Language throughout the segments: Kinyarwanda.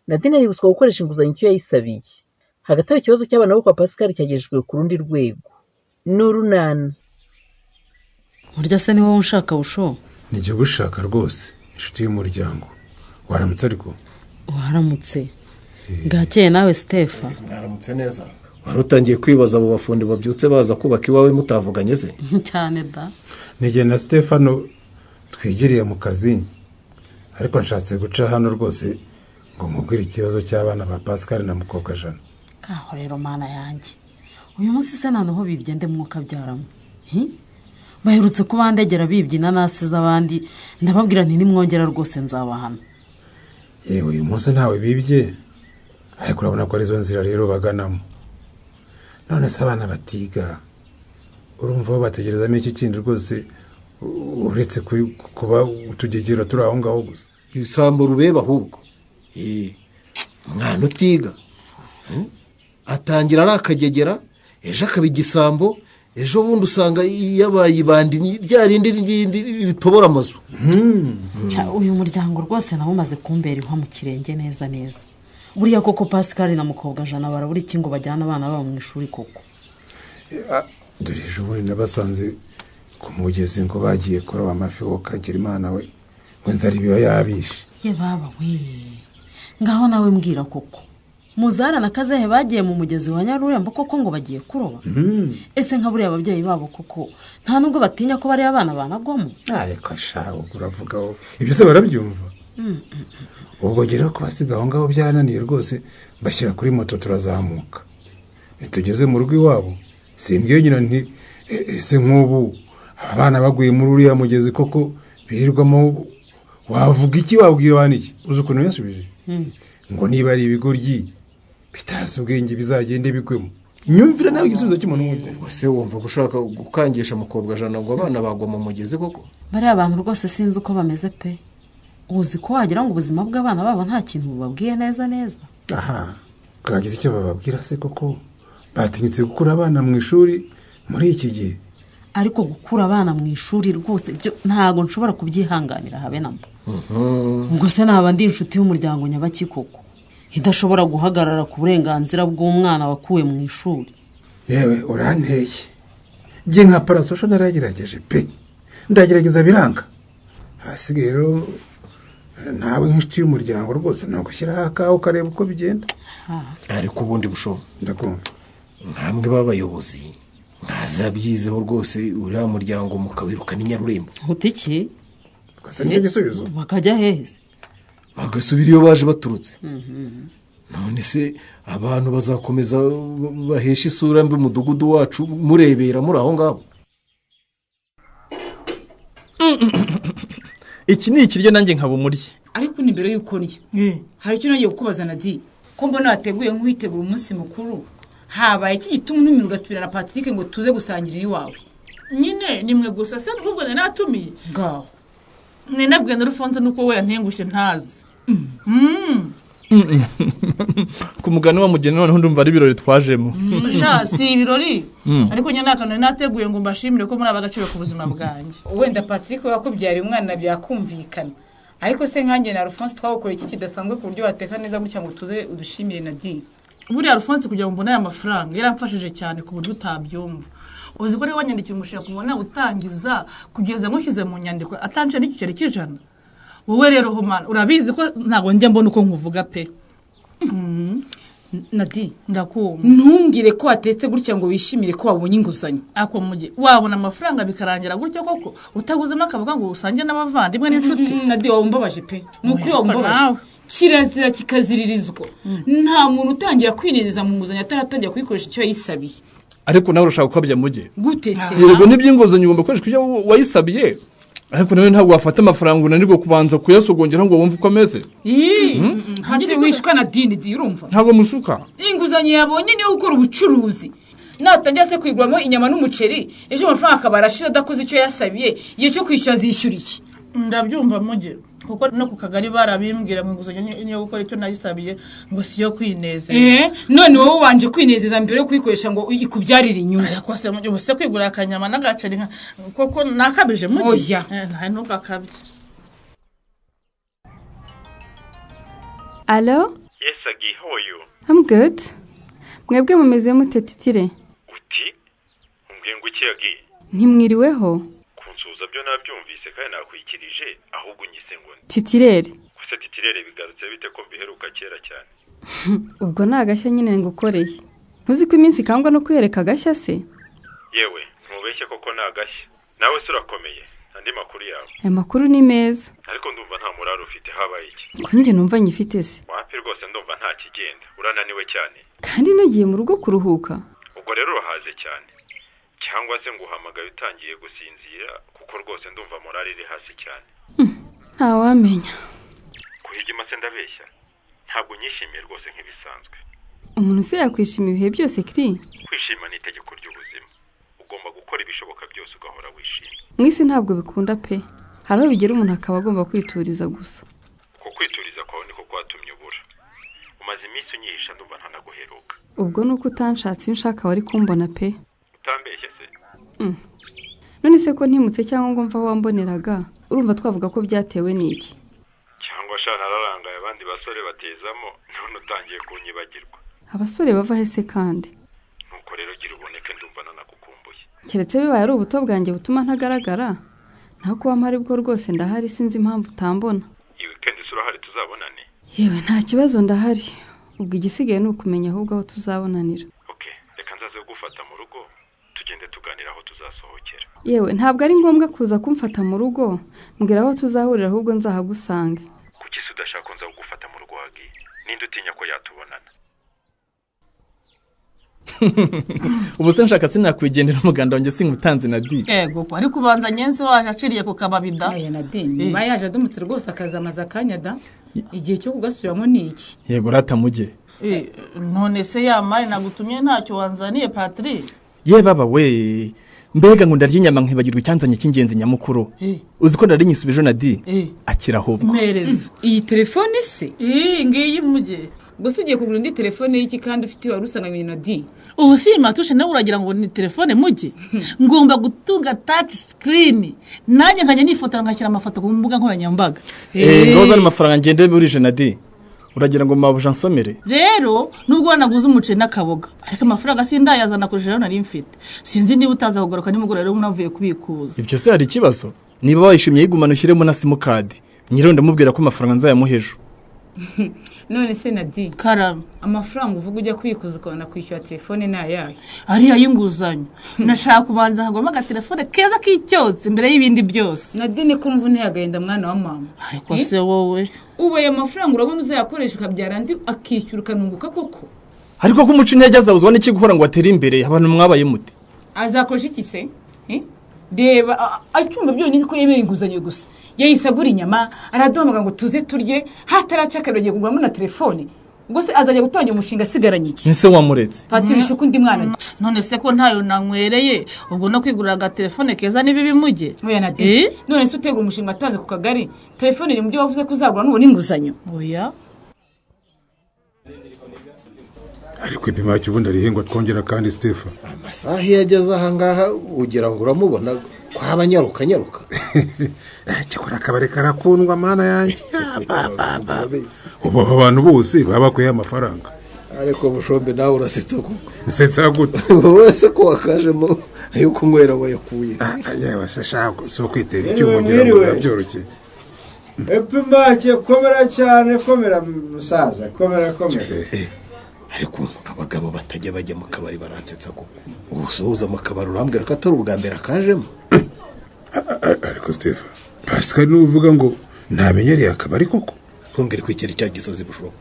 Nadine aributswa gukoresha inguzanyo icyo yayisabiye. Hagati aho ikibazo cy'abana bo kwa Pascal cyagejejwe ku rundi rwego. Ni urunana. Burya se ni wowe unshaka, Busho? Nijya ugushaka rwose, inshuti y'umuryango. Waramutse ariko? Waramutse, bwakeye nawe, Sitefa. Mwaramutse neza. Wari utangiye kwibaza abo bafundi babyutse baza kubaka iwawe mutavuganye se? Cyane da. Nijye na Stefano twigiriye mu kazi, ariko nshatse guca hano rwose ngo mubwire ikibazo cy'abana ba Pascal na mukobwa Jana. Kaho rero, Mana yanjye, uyu munsi se noneho bibye nde mwuka byaramo? Baherutse kubandegera bibye inanasi z'abandi, ndababwira nti nimwongera rwose nzabahana. Yewe, uyu munsi ntawe bibye, ariko urabona ko arizo nzira rero baganamo. None se abana batiga, urumva bo bategerezamo iki kindi rwose, uretse kuba utugegera turi aho ngaho gusa? Ibisambo rubeba ahubwo. Umwana utiga atangira ari akagegera, ejo akaba igisambo, ejo bundi usanga yabaye ibandi rya rindi rindi ritobora amazu. Uyu muryango rwose nawe umaze kumbera ihwa mu kirenge neza neza. Buriya koko Pascal na mukobwa Jana barabura iki ngo bajyane abana babo mu ishuri koko? Dore ejo bundi nabasanze ku mugezi ngo bagiye kuroba amafi, wo kagira Imana we, ngo inzara ibiba yabishe. Ye baba we, ngaho nawe mbwira koko, Muzara na Kazehe bagiye mu mugezi wa Nyarurembo koko ngo bagiye kuroba? Ese nka buriya ababyeyi babo koko nta nubwo batinya ko bariya abana banagwamo? Ariko shaho uravuga wowe, ibyo se barabyumva? Ubwo rero kubasiga aho ngaho byarananiye rwose, mbashyira kuri moto turazamuka. Ntitugeze mu rugo iwabo, simbwiye nyina nti ese nk'ubu aba bana baguye muri uriya mugezi koko birirwamo, wavuga iki, wabwira abana iki? Uzi ukuntu yasubije? Ngo niba ari ibigoryi bitazi ubwenge bizagende bigwemo. Nyumvira nawe igisubizo cy'umuntu w'umubyeyi. Ubwo se wumva ushaka gukangisha mukobwa Jana ngo abana bagwa mu mugezi koko? Bariya bantu rwose sinzi uko bameze pe. Uzi ko wagira ngo ubuzima bw'abana babo nta kintu bubabwiye neza neza? Aha bwagize icyo bababwira se koko? Batinyutse gukura abana mu ishuri muri iki gihe? Ariko gukura abana mu ishuri rwose byo ntabwo nshobora kubyihanganira habe na mba. Ubwo se naba ndi inshuti y'umuryango nyabaki koko idashobora guhagarara ku burenganzira bw'umwana wakuwe mu ishuri? Yewe, uranteye. Njye nka parasosho naragerageje pe, ndagerageza biranga. Hasigaye rero nawe nk'inshuti y'umuryango rwose ni ugushyiraho akawe ukareba uko bigenda. Ariko ubundi, Bushobo, Ndakumva. nkamwe b'abayobozi mwazabyizeho rwose, uriya muryango mukawirukana i Nyarurembo. Uti iki? Gusa nicyo gisubizo. Bakajya hehe se? Bagasubira iyo baje baturutse. None se abantu bazakomeza bahesha isura mbi umudugudu wacu murebera muri aho ngaho? Iki ni ikiryo, nanjye nkaba umuryi. Ariko ni mbere y'uko ndya, hari icyo nagiye kukubaza, Nadi. Ko mbona wateguye nk'uwitegura umunsi mukuru, habaye iki gituma untumira ugatumira na Patrick ngo tuze gusangirira iwawe? Nyine nimwe gusa se n'ubwo nari natumiye? Ngaho. Ninabwiye na Rufonse nuko we yantengushye ntazi. Ku mugani wa mugeni, noneho ndumva ari ibirori twajemo. Sha, si ibirori, ariko nyine nta kantu nari nateguye ngo mbashimire ko muri ab'agaciro ku buzima bwanjye. Wenda Patrick we wakubyariye umwana byakumvikana, ariko se nkanjye na Alphonse twawukora iki kidasanzwe ku buryo wateka neza gutya ngo tuze udushimire, Nadine? Buriya Alphonse, kugira ngo mbone aya mafaranga, yaramfashije cyane ku buryo utabyumva. Uzi ko niba wanyandikiye umushinga kubona utangiza kugeza nkushyize mu nyandiko atanciye n'igiceri cy'ijana? Wowe rero humana, urabizi ko ntabwo njya mbona uko nkuvuga pe. Nadine, Ndakumva. ntumbwire ko watetse gutya ngo wishimire ko wabonye inguzanyo. Ako mugi, wabona amafaranga bikarangira gutya koko utaguzemo akavuga ngo usange n'abavandimwe n'inshuti? Nadine, waba umbabaje pe, ni ukuri waba umbabaje. Nawe. Kirazira kikaziririzwa, nta muntu utangira kwinezeza mu nguzanyo ataratangira kuyikoresha icyo yayisabiye. Ariko nawe urashaka gukabya, muge. Gute se? Yego, n'iby'inguzanyo ugomba gukoresha icyo wayisabiye, ariko nawe ntabwo wafata amafaranga unanirwa kubanza kuyasogongera ngo wumve uko ameze. Hanze wishwa na dini di, urumva? Ntabwo mushuka. Inguzanyo yabonye niyo gukora ubucuruzi. Natangira se kuyiguramo inyama n'umuceri, ejo amafaranga akaba arashize adakoze icyo yasabiye, igihe cyo kwishyura azishyura iki? Ndabyumva muge, kuko no ku kagari barabimbwira ngo inguzanyo niyo gukora icyo nayisabiye, ngo si iyo kwinezeza. Eh, none wowe ubanje kwinezeza mbere yo kuyikoresha ngo ikubyarire inyungu. Ariko se muge, ubu se kwigurira akanyama n'agaceri koko nakabije, muge? Oya. Eh, nta ntugakabye. Alo? How are you? I'm good. Mwebwe mumeze mute titire? Uti? Umbwiye ngo iki yagiye? Ntimwiriweho? Kunsuhuza byo nabyumvise kandi nakwikirije, ahubwo unyise ngo nde? Titirere. Gusa titirere bigarutse bite ko mbiheruka kera cyane? Ubwo ni agashya nyine ngukoreye. Ntuzi ko iminsi ikangwa no kwiyereka agashya se? Yewe, ntubeshye koko ni agashya. Nawe se urakomeye? Andi makuru yawe? Aya makuru ni meza. Ariko ndumva nta muraro ufite, habaye iki? Ko njye numva nyifite se? Wapi rwose ndumva nta kigenda. Urananiwe cyane. Kandi nagiye mu rugo kuruhuka. Ubwo rero urahaze cyane. Cyangwa se nguhamagaye utangiye gusinzira kuko rwose ndumva morale iri hasi cyane. Ntawamenya. Kuhigima se ndabeshya? Ntabwo nyishimiye rwose nk'ibisanzwe. Umuntu se yakwishima ibihe byose kiri? Kwishima ni itegeko ry'ubuzima. Ugomba gukora ibishoboka byose ugahora wishimye. Mwisi ntabwo bikunda pe. Hari aho bigera umuntu akaba agomba kwituriza gusa. Uko kwituriza kwawe niko kwatumye ubura. Umaze iminsi unyihisha ndumva ntanaguheruka. Ubwo nuko utanshatse iyo unshaka wari kumbona pe. Utambeshye se? None se ko ntimutse cyangwa ngo mva aho wamboneraga, urumva twavuga ko byatewe n'iki? Cyangwa sha nararangaye abandi basore batezamo none utangiye kunyibagirwa. Abasore bava he se kandi? Nuko rero gira uboneke ndumva nanagukumbuye. Keretse bibaye ari ubuto bwanjye butuma ntagaragara, naho kuba mpari bwo rwose ndahari, sinzi impamvu utambona. Iyi weekend se urahari tuzabonane? Yewe nta kibazo ndahari. Ubwo igisigaye ni ukumenya ahubwo aho tuzabonanira. Okay, reka nzaze kugufata mu rugo tugende tuganira aho tuzasohokera. Yewe ntabwo ari ngombwa kuza kumfata mu rugo, mbwira aho tuzahurira ahubwo nzahagusange. Kuki se udashaka nza kugufata mu rugo wagiye? Ninde utinya ko yatubonana? Ubu se nshaka sinakwigendera umuganda wanjye singutanze na di. Yego ko ariko ubanza nyenzi waje aciriye ku kababida. Aya Nadine niba yaje adumutse rwose akazamaza akanya da. Igihe cyo kugasubiramo ni iki? Yego ratamuge. None se yamaye nagutumye ntacyo wanzaniye Patrick? Ye baba we. Mbega ngo ndarya inyama nkibagirwa icyanzanye cy'ingenzi nyamukuru. Uzi ko nari nyisubije na di? Akira ahubwo. Mpereza. Iyi telefone se? Ngiyi muge. Gusa ugiye kugura indi telefone y'iki kandi ufite wari usanganywe na di? Ubu si matushe nawe uragira ngo ni telefone muge? Ngomba gutunga touch screen. Nanjye nkajya nifotora nkashyira amafoto ku mbuga nkoranyambaga. Ngoza n'amafaranga ngende burije na di. Uragira ngo mabuja nsomere? Rero nubwo wanaguze umuceri n'akaboga, ariko amafaranga sindayazana kurusha nari mfite. Sinzi niba utaza kugaruka nimugoroba rero unavuye kubikuza. Ibyo se hari ikibazo? Niba wayishimye yigumana ushyiremo na simukadi. Nyiriho ndamubwira ko amafaranga nzayamuha ejo. None se Nadi, karame, amafaranga uvuga ujya kubikuza ukabona kwishyura telefone ni ayahe? Ariya y'inguzanyo. Nashaka kubanza nkaguramo agatelefone keza k'icyotsi mbere y'ibindi byose. Nadine ko numva ntiyagenda mwana wa mama. Ariko se wowe ubu ayo mafaranga urabona uzayakoresha ukabyara andi akishyura ukanunguka koko? Ariko ko umuco intege azabuzwa n'iki guhora ngo atere imbere, abantu mwabaye mute? Azakoresha iki se? Reba acyumva byonyine ko yemeye inguzanyo gusa. Yahise agura inyama, araduhamagara ngo tuze turye, hataraca kabiri agiye kuguramo na telefone. Ubwo se azajya gutangira umushinga asigaranye iki? Ese wamuretse? Patiri shuka undi mwana. None se ko ntayo nanywereye, ubwo no kwigurira agatelefone keza nibi bimuge? Oya Nadine, none se utegura umushinga atanze ku kagari, telefone iri mu byo wavuze ko uzagura nubona inguzanyo? Oya. Ariko ipima cy'ubundi arihingwa twongera kandi Stephen. Amasaha iyo ageze aha ngaha ugira ngo uramubona kwaba nyaruka nyaruka. Cyakora akabari karakundwa mana yanjye. Ubu abantu bose baba bakuye amafaranga. Ariko bushombe nawe urasetsa koko. Nsetsa gute? Wowe se ko wakajemo ayo kunywera wayakuye. Yewe se shaka so kwitera icyuma ngira ngo byoroshye. Epimake komera cyane, komera musaza, komera komera. Ariko abagabo batajya bajya mu kabari baransetsa koko. Ubusohoza mu kabari urambwira ko atari ubwa mbere akajemo. Ariko Stephen, Pascal nuvuga ngo ntamenyereye akabari koko. Twongere kwikera icya gisazi bushoboka.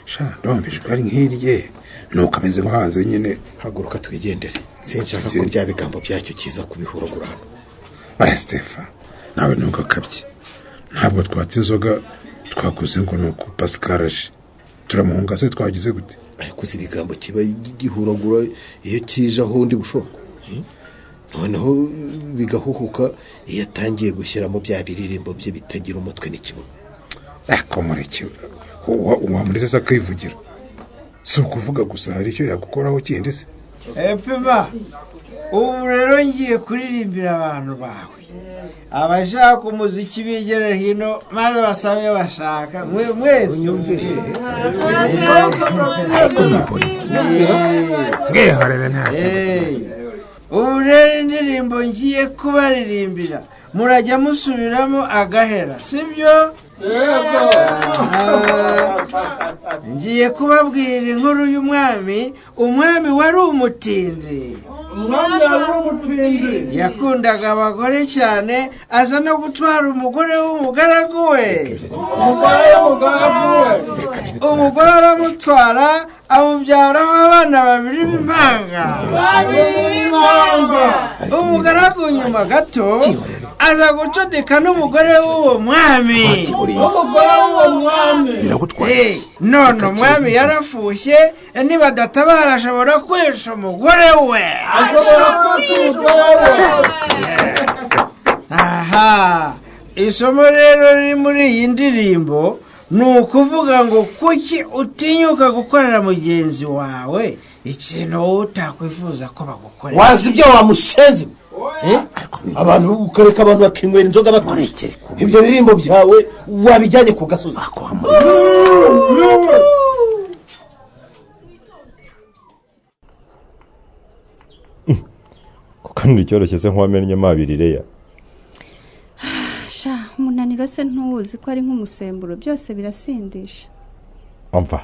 Sha ndumvishwe ari nk'irye nuko ameze nko hanze nyine. Haguruka twigendere. Sinshaka ko bya bigambo byacyo kiza kubihuragura hano. Aya Stephen, nawe ntugakabye. Ntabwo twatse inzoga twakoze ngo nuko Pascal aje. Turamuhunga se twagize gute? Ariko si ibigambo kiba gihuragura iyo kije aho undi bushoboka. Noneho bigahuhuka iyo atangiye gushyiramo bya biririmbo bye bitagira umutwe n'ikibuno. Ako mureke wamuretse se akivugira. Si ukuvuga gusa hari icyo yagukoraho kindi se? Epima Ubu rero ngiye kuririmbira abantu bawe, abashaka umuziki bigere hino maze basabe bashaka mwese. Mwihorere ntacyo. Ubu rero indirimbo ngiye kubaririmbira murajya musubiramo agahera, sibyo? Ngiye kubabwira inkuru y'umwami, umwami wari umutindi. Yakundaga abagore cyane, aza no gutwara umugore w'umugaragu we. Umugore aramutwara, amubyaraho abana babiri b'impanga. Umugaragu nyuma gato aza gucudika n'umugore w'uwo mwami. None umwami yarafushye, nibadatabara ashobora kwica umugore we. Aha, isomo rero riri muri iyi ndirimbo ni ukuvuga ngo kuki utinyuka gukorera mugenzi wawe ikintu wowe utakwifuza ko bagukorera. Wazi ibyo wamushenze abantu ukareka abantu bakinywera inzoga batuje, ibyo birimbo byawe wabijyanye ku gasozi. Kuko icyoroshye se nk'uwamennye abiri reya. Sha umunaniro se ntuwuzi ko ari nk'umusemburo, byose birasindisha. Umva,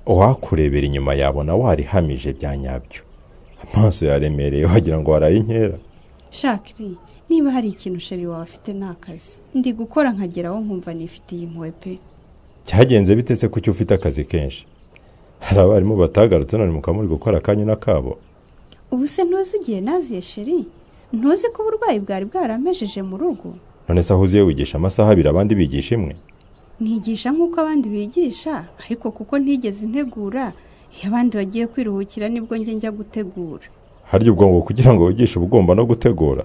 uwakurebera inyuma yabona warihamije bya nyabyo, amaso yaremereye wagira ngo waraye inkera. Shakiri, niba hari ikintu sheri wawe afite ni akazi. Ndi gukora nkageraho nkumva nifitiye impuhwe pe. Cyagenze bite se kuki ufite akazi kenshi? Hari abarimu batagarutse none mukaba muri gukora akanyu n'akabo. Ubu se ntuzi igihe naziye sheri? Ntuzi ko uburwayi bwari bwaramejeje mu rugo? None se aho uziye wigisha amasaha abiri abandi bigisha imwe? Nigisha nk'uko abandi bigisha, ariko kuko ntigeze ntegura, iyo abandi bagiye kwiruhukira nibwo njye njya gutegura. Harya ubwo ngo kugira ngo wigishe uba ugomba no gutegura?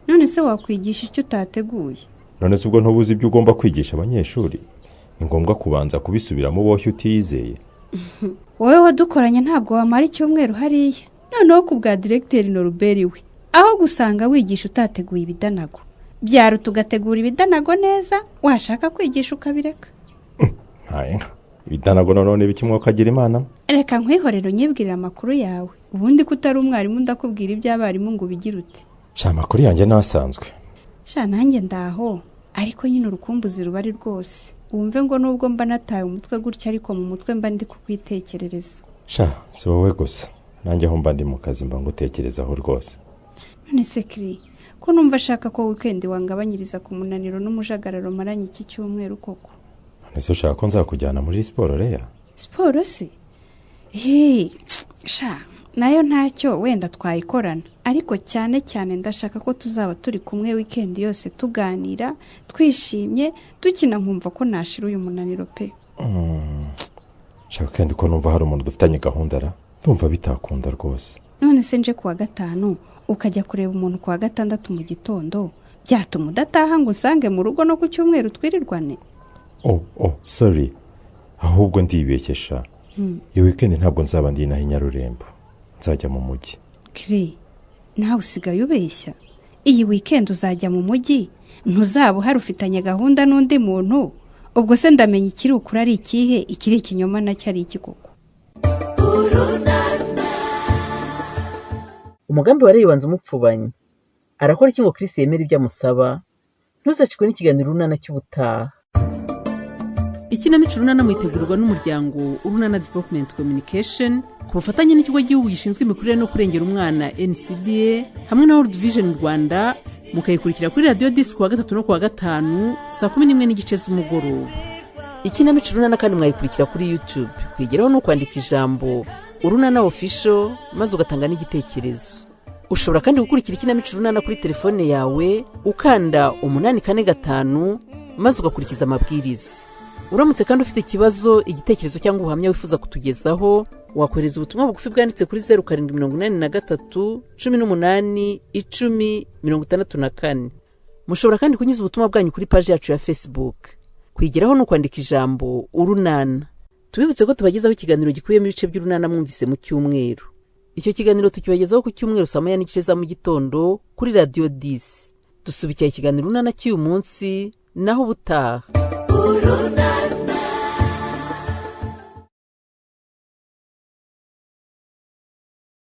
None se wakwigisha icyo utateguye? None se ubwo ntubuze ibyo ugomba kwigisha abanyeshuri? Ni ngombwa kubanza kubisubiramo boshye utiyizeye. Wowe wadukoranye ntabwo wamara icyumweru hariya. Noneho ku bwa diregiteri Noruberi we, aho gusanga wigisha utateguye ibidanago, byaruta ugategura ibidanago neza, washaka kwigisha ukabireka. Nta ibidanago none biki mwokagira Imana? Reka nkwihorere unyibwirire amakuru yawe, ubundi ko utari umwarimu ndakubwira iby'abarimu ngo ubigire ute. Sha amakuru yanjye nasanzwe. Sha nanjye ndaho, ariko nyine urukumbuzi ruba ari rwose. Wumve ngo nubwo mba nataye umutwe gutya, ariko mu mutwe mba ndi kukwitekerereza. Sha si wowe gusa, nanjye aho mba ndi mu kazi mba ngutekerezaho rwose. None se Kiri, ko numva ashaka ko weekend wangabanyiriza ku munaniro n'umujagararo maranye iki cyumweru koko? None se ushaka ko nzakujyana muri siporo reya? Siporo se? Sha nayo ntacyo wenda twayikorana, ariko cyane cyane ndashaka ko tuzaba turi kumwe weekend yose tuganira, twishimye, dukina, nkumva ko nashira uyu munaniro pe. Sha weekend ko numva hari umuntu dufitanye gahunda ra, ndumva bitakunda rwose. None se nje kuwa gatanu ukajya kureba umuntu kuwa gatandatu mu gitondo, byatuma udataha ngo usange mu rugo no ku cyumweru twirirwane? Oh sorry, ahubwo ndibekesha. Iyo weekend ntabwo nzaba ndi inaha i Nyarurembo, nzajya mu mujyi. Kiri, nawe usigaye ubeshya. Iyi weekend uzajya mu mujyi, ntuzaba uhari ufitanye gahunda n'undi muntu. Ubwo se ndamenya ikiri ukuri ari ikihe, ikiri ikinyoma nacyo ari iki koko? Umugambi wa Reyo umupfubanye arakora iki ngo Chris yemere ibyo amusaba? Ntuzacikwe n'ikiganiro Urunana cy'ubutaha. Ikinamico Urunana mwitegurwa n'umuryango Urunana Development Communication ku bufatanye n'ikigo gihugu gishinzwe imikurire no kurengera umwana NCDA hamwe na World Vision Rwanda, mukayikurikira kuri Radio Disc kuwa gatatu no kuwa gatanu saa 11:30 z'umugoroba. Ikinamico Urunana kandi mwayikurikira kuri YouTube, kwigeraho no kwandika ijambo Urunana Official maze ugatanga n'igitekerezo. Ushobora kandi gukurikira ikinamico Urunana kuri telefone yawe ukanda 845 maze ugakurikiza amabwiriza. Uramutse kandi ufite ikibazo, igitekerezo cyangwa ubuhamya wifuza kutugezaho, wakohereza ubutumwa bugufi bwanditse kuri 0783 18 10 64. Mushobora kandi kunyuza ubutumwa bwanyu kuri paji yacu ya Facebook. Kwigeraho no kwandika ijambo Urunana. Tubibutse ko tubagezaho ikiganiro gikubiyemo ibice by'Urunana mwumvise mu cyumweru. Icyo kiganiro tukibagezaho ku cyumweru saa 1:30 za mu gitondo kuri Radiyo 10. Dusubikira ikiganiro Urunana cy'uyu munsi, naho ubutaha. Urunana.